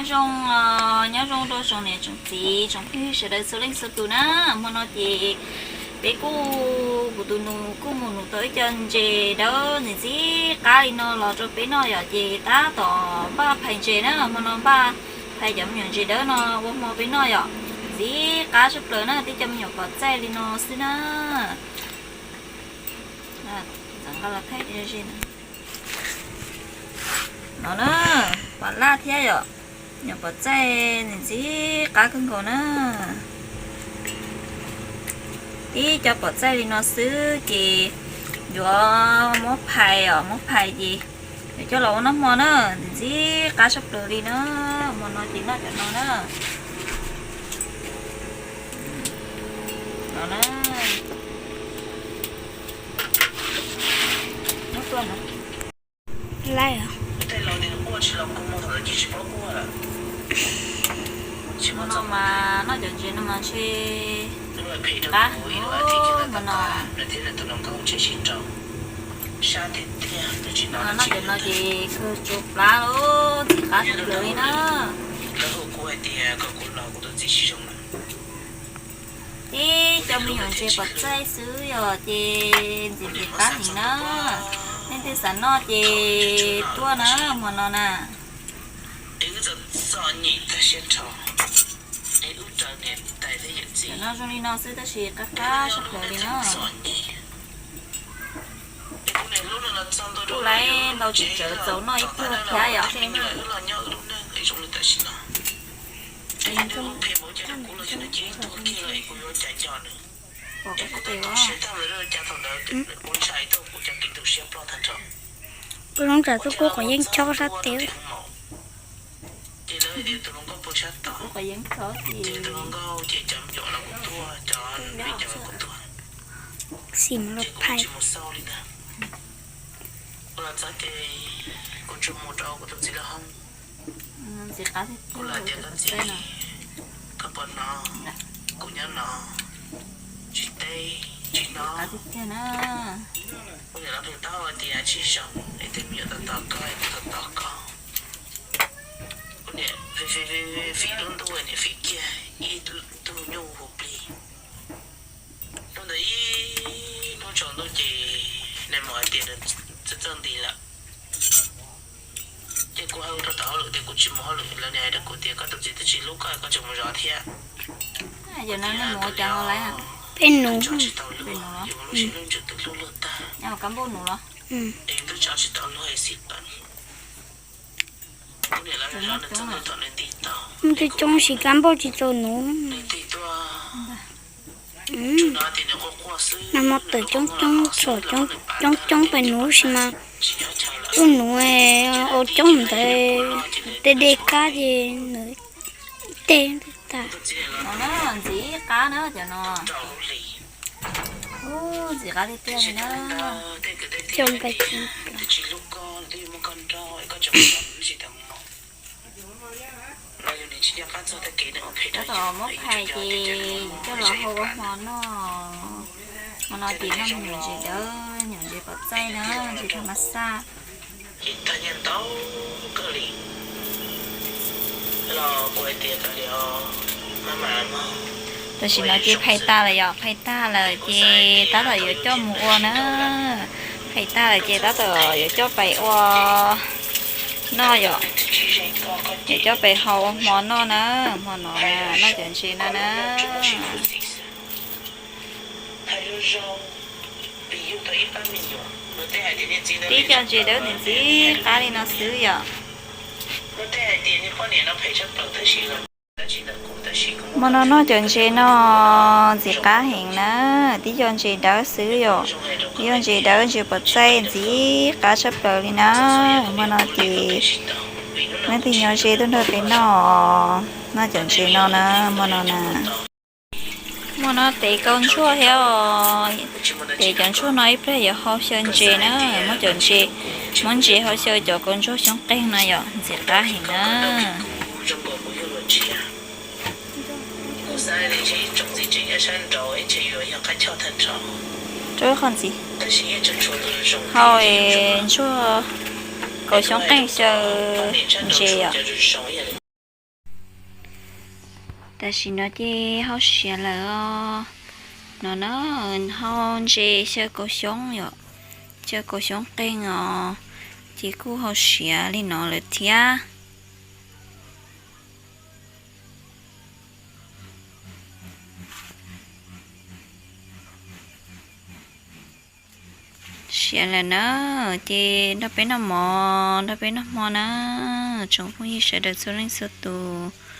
Nyob zoo, nyob zoo rau tsoom niam tsoom txiv tsoom phooj ywg sawv daws txhua leej txhua tus na. Hmo no ces peb kuj, kuv tus nus kuj mus nuv tau ib co ntses dawb ntxim ntxim qab li no los rau peb noj yom, ces tab tom npaj phais ntses na. Hmo no npaj phais cov me nyuam ntses dawb no ua hmo peb noj yom. Ntxim qab tshaj plaws na, tib co me nyuam pom txaij li no xwb na. Thaij no na, pom laj thiab yom. Nyuam pom txaij ntxim ntxim qab kawg nkaus na. Tib co pom txaij li no xwb ces yuav muab phais os, muab phais ces yuav coj los ua noj hmo na. Ntxim ntxim qab tshaj plaws li na. Hmo no ces noj cov no na. No na. Muab tuaj no. Laij os. Hmo no mas noj cov ntses no mas ntshe qab heev os hmo no. Noj cov no ces kawg tsuas plab los ntxim qab tshaj plaws li na. Tib co me nyuam ntses pom txaij xwb yom, ces ntxim ntxim qab heev na. Leej twg xav noj ces tuaj na, hmo no na. Cov no zoo li no xwb tab sis qab qab tshaj plaws li na. Kuj laiv ntau tsis tsawg txaus noj ib pluag thiab yom. Pom kuv sab tes os. Kuv lub ntsam tuaj kuj qhov yeeb chob sab tes. Kuv qhov yeeb chob ces xim los phais. Ntxim qab tiag tiag. Ntxim qab tiag tiag na. Hnub ntawd ib hnub tsaus ntuj ces nais maum hais tias nws txawj txawj nti lawm. Ces kuv hais rau tom hauj lwm tias kuv tsis mus hauj lwm, lawv nim hais rau kuv tias koj tus txiv twb tsis hlub koj, koj tseem mus zov thiab. Peb nuv. Tsis tau luag, yus lub siab lub ntsws twb hlub luag tag. Es twb tso tsis tau luag xim pab. Muaj coob coob siv kab npauj tsis txaus nuv. Nag hmo tawm coob coob, txhom coob coob pes nuv sis mas kuj nuv ua coob ntawd, tej dej kab ces nws tej tas. Ntxim qab na cov no. Ntxim qab tiag tiag li na. Coob pes. Tab tom muab phais ces coj los hau ua hmo noj. Hmo no ces noj me nyuam ntses dawb, nyuam ntses pom txaij na, ntses thas mas xaj. Tam sim no ces phais tas lawm yom, phais tag lawm ces tab tom yuav coj mus ua na. Phais tag lawm ces tab tom yuav coj pais ua noj yom. Yuav coj pais hau ua hmo noj na, hmo no na, noj cov ntses no na. Tib co ntses dawb ntxim ntxim qab li no xwb yom. Hmo no noj cov ntses no ntxim qab heev na, tib co ntses dawb xwb yom. Tib co ntses dawb ntses pom txaij ntxim qab tshaj plaws li na. Hmo no ces leej twg nyob ze tuaj nrog peb noj, noj cov ntses no na, hmo no na. Hmo no tev kaus ntsuag thiab os. Tev cov ntsuag no ib pliag yuav hau xyaw ntses na. Muab cov ntses, muab ntses hau xyaw cov kaus ntsuag xyoob qeeg no yom, ntxim qab heev na. Rau qhov ntxiv, hau ntsuag kaus xyoob qeeg xyaw ntses yom. Tam sim no ces hau siav lawm os. No na, hau ntses xyaw kauv xyoob yom, xyaw kauv xyoob qeeg os, ces kuj hau siav li no lawm thiab. Siav lawm na, ces nrog peb noj mov, nrog peb noj hmo na, tsoom phooj ywg sawv daws txhua leej txhua tus.